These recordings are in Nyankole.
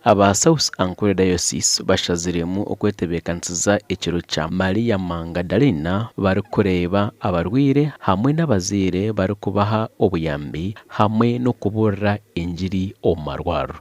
Aba South Ankole Diocese bashaziremu okwetebeekanisiza ekiro kya Maria Mangadalena barikureeba abarwaire hamwe n'abazaire barikubaha obuyambi hamwe n'okubuurira engiri omu marwariro.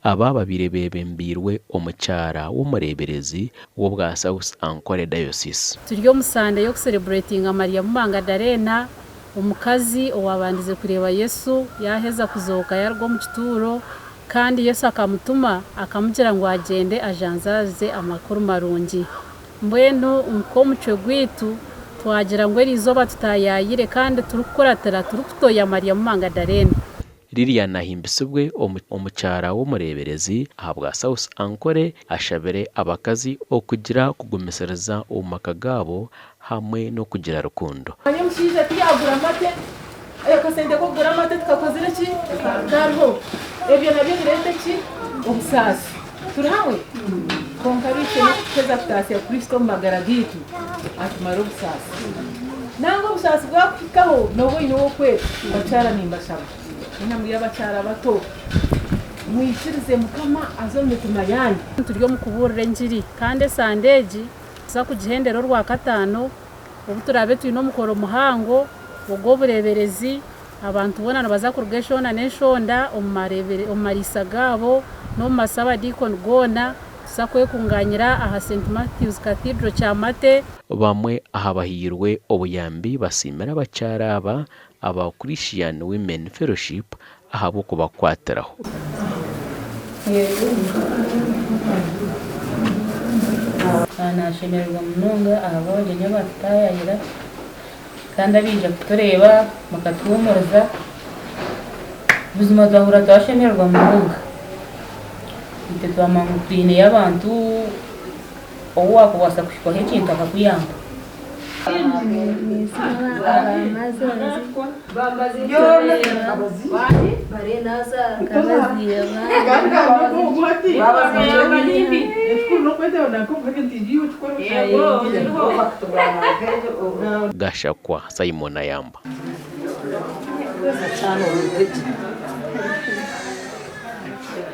Aba babaire beebembeirwe omukyara w'omureeberezi w'obwa South Ankole Diocese. Turi omu Sande y'okusereburetinga Mariamu Mangadaleena, omukazi owaabandize kureeba Yesu yaaheza kuzooka yaaruga omu kituuro, kandi Yesu akamutuma akamugira ngu agyende ajanjaaze amakuru marungi. Mbwenu nk'omucwe gwaitu, twagira ngu eriizooba tutaayaayire kandi turikukuratira turikutoya Mariamu Mangadaleena. Lilian Ahimbisibwe omukyara w'omureeberezi ahabwa South Ankole ashabire abakazi okugira kugumisiriza omu maka gaabo hamwe n'okugira rukundo. Manya omushaija tiyagura amate, akasente k'okugura amate tikakozire ki? Kariho. Ebyo nabyo nibireeta ki? Obusaasi. Turi hamwe? Kwonka beitu kuheza kutaasya Kristo omu magara gaitu, atumara obusaasi. Nangwa obusaasi bwakuhikaho, nooba oine ow'okweta. Bakyara nimbashaba, mwena muri abakyara bato, mwikirize Mukama aze omu mitima yaanyu. Turi omu kubuurira engiri kandi esande egi nituza kugihendera Orwakataano obu turaabe twine omukoro muhango ogw'obureeberezi. Abantu boona nibaza kuruga eshonda n'eshonda omu mariisa gaabo n'omu masabadiikoni goona. Tuza kwekunganyira aha St Matthew's Cathedral Kyamate. Bamwe aha bahairwe obuyambi basiimire abakyara aba aba Christian Women Fellowship ahabw'okubakwatiraho. Nashemererwa munonga ahabw'abagyenyi abaatutaayayira kandi abaija kutureeba bakatuhuumuriza. Buzima twahurira twashemererwa munonga. Itwe twamanya ngu twineyo abantu ou waakubaasa kuhikwaho ekintu akakuyamba. Gashakwa Simon Ayamba.